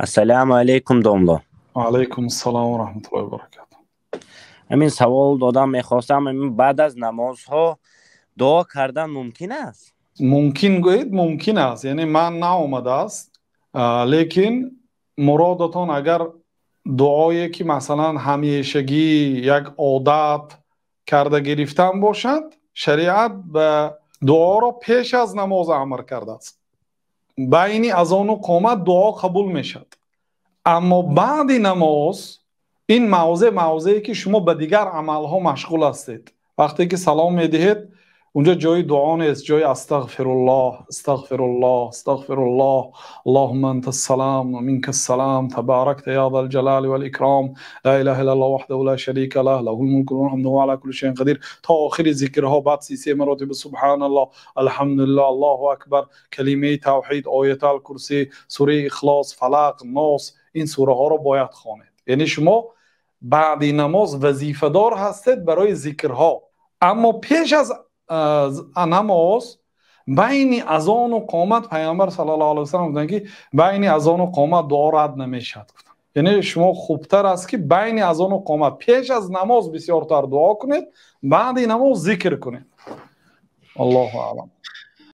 Ассалому алайкум, домло. Алайкум ассалом ва раҳматуллоҳи ва баракатуҳ. Ҳамин савол додам мехостам, ҳамин баъд аз намозҳо дуо кардан мумкин аст? Мумкин гӯед, мумкин аст, яъне ман наомадааст, лекин муродатон агар дуое ки масалан ҳамешагӣ як одат карда гирифтан бошад, шариат ба дуоро пеш аз намоз амр кардааст. Байни азону қомат дуо қабул мешавад. Аммо баъди намоз ин мавзеъ мавзее ки шумо ба дигар амалҳо машғул ҳастед. Вақте ки салом медиҳед, унҷо ҷои дуо нест, ҷои астағфируллоҳ, астағфируллоҳ, астағфируллоҳ, аллоҳумма антас салом ва минкас салом, табаракта ё зал ҷалоли вал икром, ла илаҳа иллаллоҳ ваҳдаҳу ла шарика лаҳ, лаҳул мулку ва лаҳул ҳамду ва ала кулли шайъин қадир. То охири зикрҳо, баъд 33 маротиба субҳаналлоҳ, алҳамдулиллоҳ, аллоҳу акбар, калимаи тавҳид, оятул курсӣ, сураи ихлос, фалақ, нос, ин сураҳоро бояд хонед. Яъне шумо баъди намоз вазифадор ҳастед барои зикрҳо. Аммо пеш аз намоз байни азону қомат пайғамбар саллаллоҳу алайҳи васаллам гуфтанд ки байни азону қомат дуо рад намешавад гуфтанд. Яъне шумо хубтар аст ки байни азону қомат пеш аз намоз бисёртар дуо кунед, баъди намоз зикр кунед. Аллоҳу аълам.